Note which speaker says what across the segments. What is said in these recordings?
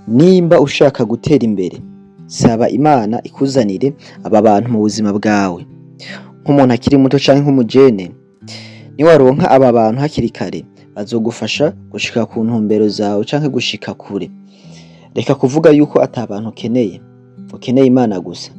Speaker 1: Nimba ushaka gutera imbere, saba Imana ikuzanire aba bantu mu buzima bwawe. Nk'umuntu akiri muto canke nk'umujene, niwaronka aba bantu hakiri kare, bazogufasha gushika ku ntumbero zawe canke gushika kure. Reka kuvuga yuko ata bantu ukeneye, ukeneye Imana gusa.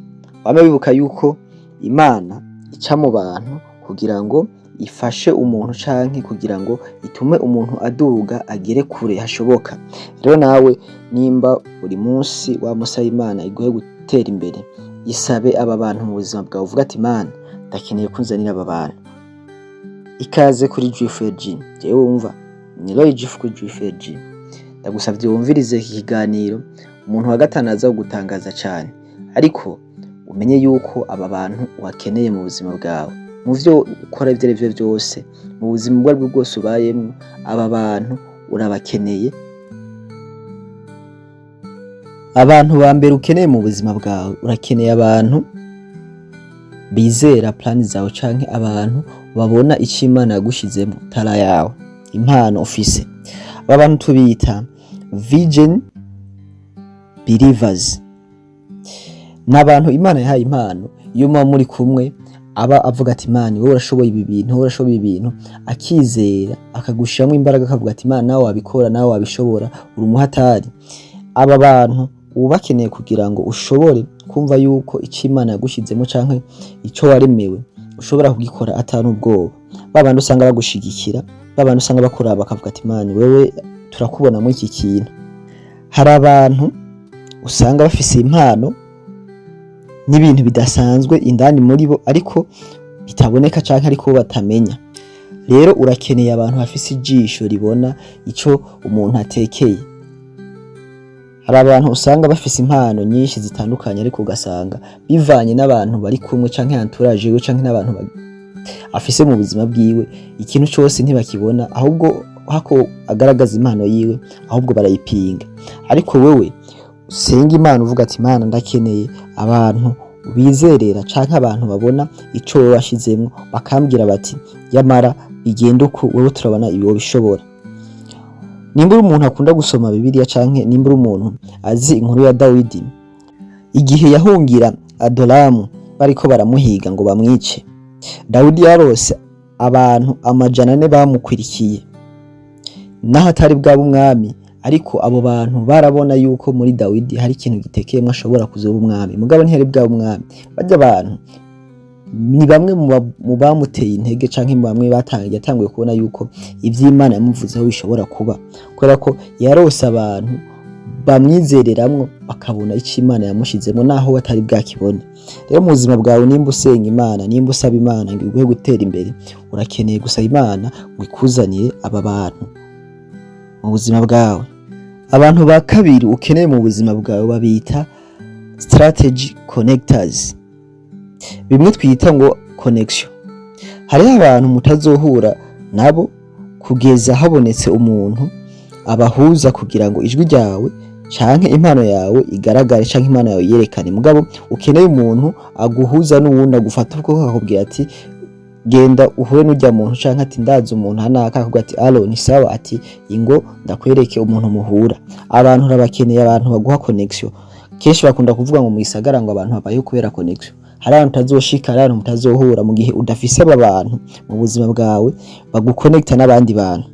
Speaker 1: Wame wibuka yuko Imana ica mu bantu kugira ngo ifashe umuntu canke kugira ngo itume umuntu aduga agere kure hashoboka. Rero nawe nimba buri munsi wama usaba Imana iguhe gutera imbere, isabe aba bantu mu buzima bwawe, uvuge ati: "Mana, ndakeneye ko unzanira aba bantu." Ikaze kuri G4G, jewe wumva ni Roy G kuri G4G. Ndagusavye wumvirize iki kiganiro, umuntu wa gatanu aza kugutangaza cane, ariko umenye yuko aba bantu ubakeneye mu buzima bwawe. Mu vyo ukora ivyo arivyo vyose, mu buzima ubwo aribwo bwose ubayemwo, aba bantu urabakeneye. Abantu ba mbere ukeneye mu buzima bwawe, urakeneye abantu bizera plan zawe canke abantu babona ico Imana yagushizemwo, talent yawe, impano ufise. Aba bantu tubita vision believers. Ni abantu Imana yahaye impano, iyo muba muri kumwe aba avuga ati: "Imana, wowe urashoboye ibi bintu, wowe urashoboye ibi bintu", akizera, akagushiramwo imbaraga, akavuga ati: "Imana, nawe wabikora, nawe wabishobora, uri umuhatari." Aba bantu uba ubakeneye kugira ngo ushobore kumva yuko ico Imana yagushizemwo canke ico waremewe ushobora kugikora ata n'ubwoba. Ba bandi usanga bagushigikira, ba bandi usanga bakuraba bakavuga ati: "Imana, wewe turakubonamwo iki kintu." Hari abantu usanga bafise impano n'ibintu bidasanzwe indani muri bo, ariko bitaboneka canke ariko bo batamenya. Rero urakeneye abantu bafise ijisho ribona ico umuntu atekeye. Hari abantu usanga bafise impano nyinshi zitandukanye, ariko ugasanga bivanye n'abantu bari kumwe canke entourage yiwe canke n'abantu afise mu buzima bwiwe, ikintu cose ntibakibona, ahubwo hako agaragaza impano yiwe, ahubwo barayipinga. Ariko wewe usenga Imana uvuga ati: "Imana, ndakeneye abantu bizerera canke abantu babona ico wewe washizemwo, bakambwira bati: 'Yamara bigenda uku, wewe turabona ibi wobishobora.'" Nimba uri umuntu akunda gusoma Bibiliya canke nimba uri umuntu azi inkuru ya Dawidi, igihe yahungira Adolamu bariko baramuhiga ngo bamwice, Dawidi yarose abantu 400 bamukwirikiye naho atari bwaba umwami. Ariko abo bantu barabona yuko muri Dawidi hari ikintu gitekeyemwo, ashobora kuzoba umwami, mugabo ntiyari bwaba umwami. Barya abantu ni bamwe mu bamuteye intege canke mu bamwe batangiye yatanguye kubona yuko ivy'Imana yamuvuzeho bishobora kuba, kubera ko yarose abantu bamwizereramwo, bakabona ico Imana yamushizemwo naho we atari bwakibone. Rero mu buzima bwawe, nimba usenga Imana, nimba usaba Imana ngo iguhe gutera imbere, urakeneye gusaba Imana ngo ikuzanire aba bantu mu buzima bwawe. Abantu ba kabiri ukeneye mu buzima bwawe babita strategy connectors, bimwe twita ngo connection. Hariho abantu mutazohura nabo kugeza habonetse umuntu abahuza kugira ngo ijwi ryawe canke impano yawe igaragare canke impano yawe yerekane. Mugabo ukeneye umuntu aguhuza n'uwundi, agufata ukuboko akakubwira ati: "Genda uhure n'urya muntu", canke ati: "Ndazi umuntu hanaka", akakubwira ati: "Allo, ni sawa", ati: "Ingo ndakwereke umuntu muhura." Abantu urabakeneye, abantu baguha connection. Kenshi bakunda kuvuga ngo mu gisagara ngo abantu babayeho kubera connection. Hari ahantu utazoshika, hari ahantu mutazohura mu gihe udafise aba bantu mu buzima bwawe baguconnecta n'abandi bantu.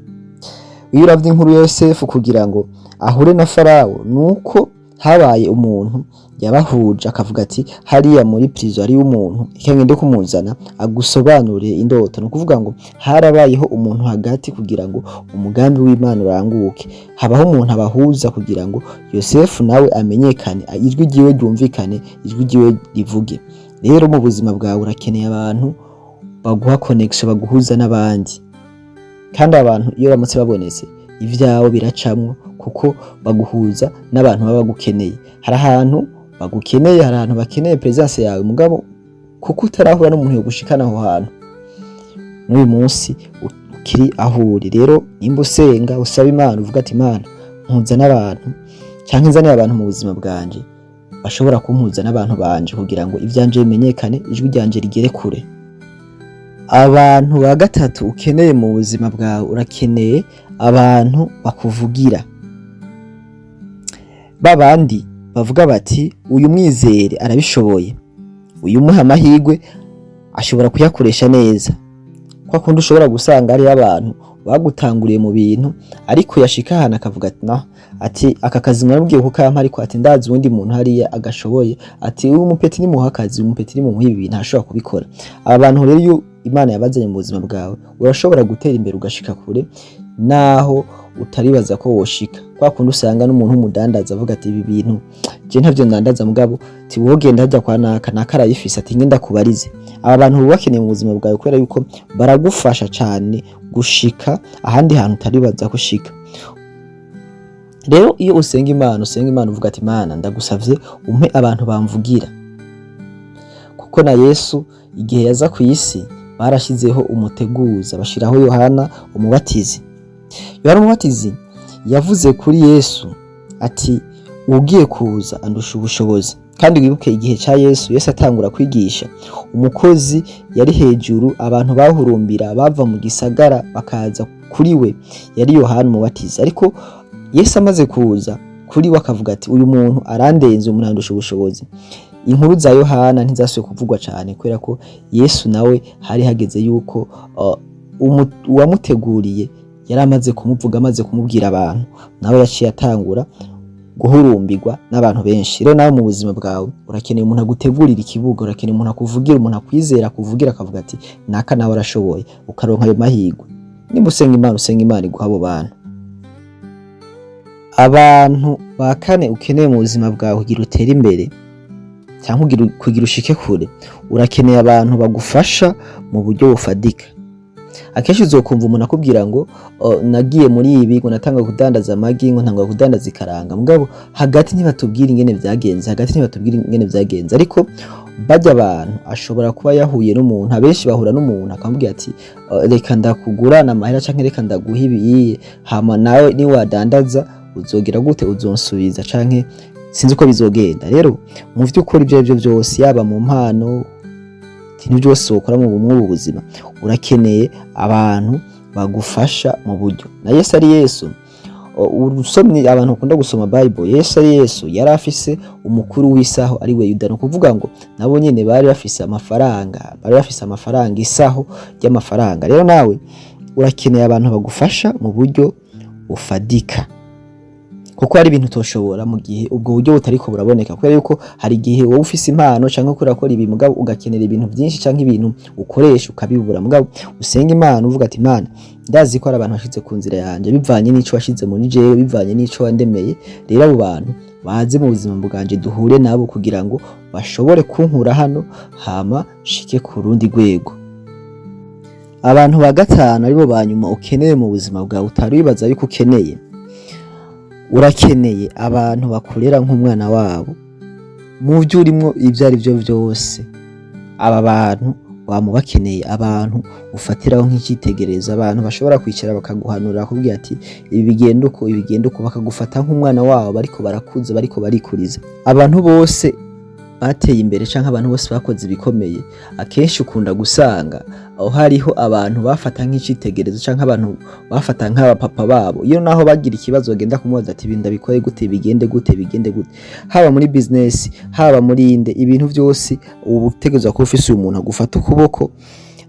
Speaker 1: Iyo uravye inkuru ya Yosefu kugira ngo ahure na Farawo, nuko habaye umuntu yabahuje, akavuga ati: "Hariya muri prison hariyo umuntu, reka ngende kumuzana agusobanurire indoto." Ni ukuvuga ngo harabayeho umuntu hagati kugira ngo umugambi w'Imana uranguke. Habaho umuntu abahuza kugira ngo Yosefu nawe amenyekane, ijwi ryiwe ryumvikane, ijwi ryiwe rivuge. Rero mu buzima bwawe urakeneye abantu baguha connection, baguhuza n'abandi. Kandi abantu iyo baramutse babonetse, ivyawe biracamwo, kuko baguhuza n'abantu baba bagukeneye. Hari ahantu bagukeneye, hari ahantu bakeneye presence yawe, mugabo kuko utarahura n'umuntu yogushikana aho hantu, n'uyu munsi ukiri aho uri. Rero nimba usenga, usaba Imana uvuga ati: "Imana, mpuza n'abantu canke nzanire abantu mu buzima bwanje bashobora kumpuza n'abantu banje kugira ngo ivyanje bimenyekane, ijwi ryanje rigere kure." Abantu ba gatatu ukeneye mu buzima bwawe, urakeneye abantu bakuvugira. Babandi bavuga bati: "Uyu mwizere arabishoboye, uyu muha amahirwe ashobora kuyakoresha neza." Kwa kundi ushobora gusanga hariyo abantu bagutanguriye mu bintu, ariko yashika ahantu akavuga ati: "No, ati aka kazi mwarabwiye kukampa, ariko ati ndazi uwundi muntu hariya agashoboye, ati uyu mupeti nimuha akazi, uyu mupeti nimumuha ibi bintu ntashobora kubikora." Aba bantu rero, iyo Imana yabazanye mu buzima bwawe, urashobora gutera imbere ugashika kure naho utaribaza ko woshika. Kwa kundi usanga n'umuntu w'umudandaza avuga ati: "Ibi bintu je ntavyo ndandaza, mugabo ti wogenda hajya kwa naka, naka arayifise, ati ngenda kubarize." Aba bantu uba bakeneye mu buzima bwawe, kubera yuko baragufasha cane gushika ahandi hantu utaribaza ko ushika. Rero iyo usenga Imana, usenga Imana uvuga ati: "Imana, ndagusavye umpe abantu bamvugira." Kuko na Yesu igihe yaza ku isi, barashizeho umuteguza, bashiraho Yohana Umubatizi. Yohana Umubatizi yavuze kuri Yesu ati: "Ugiye kuza andusha ubushobozi." Kandi wibuke igihe ca Yesu, Yesu atangura kwigisha, umukozi yari hejuru, abantu bahurumbira bava mu gisagara bakaza kuri we, yari Yohana Umubatizi. Ariko Yesu amaze kuza kuri we, akavuga ati: "Uyu muntu arandenze, umuntu andusha ubushobozi." Inkuru za Yohana ntizasubiye kuvugwa cyane, kubera ko Yesu nawe hari hageze yuko uwamuteguriye yari amaze kumuvuga, amaze kumubwira abantu, nawe yaciye atangura guhurumbirwa n'abantu benshi. Rero nawe mu buzima bwawe urakeneye umuntu agutegurira ikibuga, urakeneye umuntu akuvugira, umuntu akwizera, akuvugira akavuga ati: "Naka nawe arashoboye," ukaronka ayo mahirwe. Nimba usenga Imana, usenga Imana iguha abo bantu. Abantu ba kane ukeneye mu buzima bwawe kugira utere imbere cyangwa kugira ushike kure, urakeneye abantu bagufasha mu buryo bufadika. Akenshi uzokumva umuntu akubwira ngo: "Oh, nagiye muri ibi, ngo natanga kudandaza amagi, ngo ntanga kudandaza ikaranga." Mugabo hagati ntibatubwira ingene vyagenze, hagati ntibatubwira ingene vyagenze. Ariko bajya abantu ashobora kuba yahuye n'umuntu, abenshi bahura n'umuntu akamubwira ati: "Oh, reka ndakugurana amahera canke reka ndaguha ibiyiye, hama nawe niwadandaza uzogira gute, uzonsubiza, canke sinzi uko bizogenda." Rero mu vy'ukuri, ibyo arivyo vyose, yaba mu mpano, ibintu byose wokora mu bumwe buzima, urakeneye abantu bagufasha mu buryo. Na Yesu ari Yesu, usomye, abantu bakunda gusoma Bible, Yesu ari Yesu yari afise umukuru w'isaho ari we Yuda. Ni ukuvuga ngo nabo nyene bari bafise amafaranga, bari bafise amafaranga, isaho ry'amafaranga. Rero nawe urakeneye abantu bagufasha mu buryo bufadika, kuko hari ibintu utoshobora mu gihe ubwo buryo butariko buraboneka, kubera yuko hari igihe wowe ufise impano canke uko urakora ibi, mugabo ugakenera ibintu byinshi canke ibintu ukoresha ukabibura. Mugabo usenga Imana uvuga ati: "Imana, ndazi ko hari abantu washize ku nzira yanje bivanye n'ico washize muri jewe, bivanye n'ico wandemeye. Rero abo bantu baze mu buzima bwanje, duhure nabo kugira ngo bashobore kunkura hano, hama nshike ku rundi rwego." Abantu ba gatanu, aribo ba nyuma, ukeneye mu buzima bwawe utari wibaza yuko ukeneye: urakeneye abantu bakurera nk'umwana wabo mu byo urimwo ibyo ari byo byose. Aba bantu wama ubakeneye, abantu ufatiraho nk'icyitegererezo, abantu bashobora kwicara bakaguhanura, bakakubwira ati: "Ibi bigenda uko, ibi bigenda uko," bakagufata nk'umwana wabo bariko barakuza, bariko barikuriza. Abantu bose bateye imbere canke abantu bose bakoze ibikomeye, akenshi ukunda gusanga aho hariho abantu bafata nk'icitegererezo canke abantu bafata nk'abapapa babo. Iyo naho bagira ikibazo, bagenda kumubaza ati: "Ibi ndabikore gute? Bigende gute? Bigende gute?" Haba muri business, haba muri inde, ibintu vyose uba utegerezwa kuba ufise uyu muntu agufata ukuboko,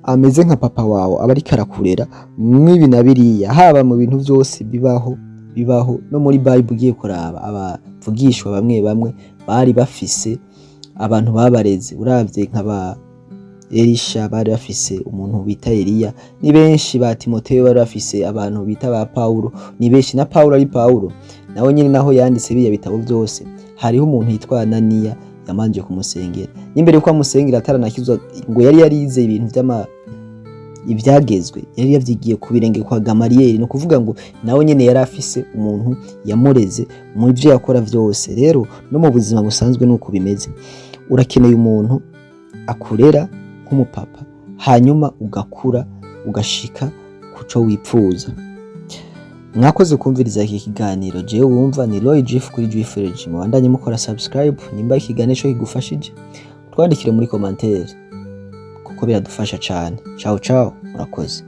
Speaker 1: ameze nka papa wawe, aba ariko arakurera mw'ibi na biriya, haba mu bintu vyose bibaho. Bibaho no muri Bible, ugiye kuraba abavugishwa bamwe bamwe bari bafise abantu babareze. Uravye nk'aba Elisha, bari bafise umuntu bita Eliya. Ni benshi, ba Timoteyo bari bafise abantu bita ba Paulo. Ni benshi. Na Paulo ari Paulo, nawe nyine naho yanditse biriya bitabo byose, hariho umuntu yitwa Ananiya yamanje kumusengera. N'imbere yuko amusengera, ataranakizwa, ngo yari yarize ibintu vy'ama ivyagezwe, yari yavyigiye ku birenge kwa Gamaliyeli. Ni ukuvuga ngo nawe nyene yari afise umuntu yamureze mu vyo yakora vyose. Rero no mu buzima busanzwe nuko bimeze, urakeneye umuntu akurera nk'umupapa, hanyuma ugakura ugashika kuco wipfuza. Mwakoze kumviriza iki kiganiro. Jewe wumva ni Roy Jeff kuri Jeff Regime. Mubandanye mukora subscribe. Nimba ikiganiro kigufashije, twandikire muri commentaire, kuko biradufasha cane. Ciao ciao, murakoze.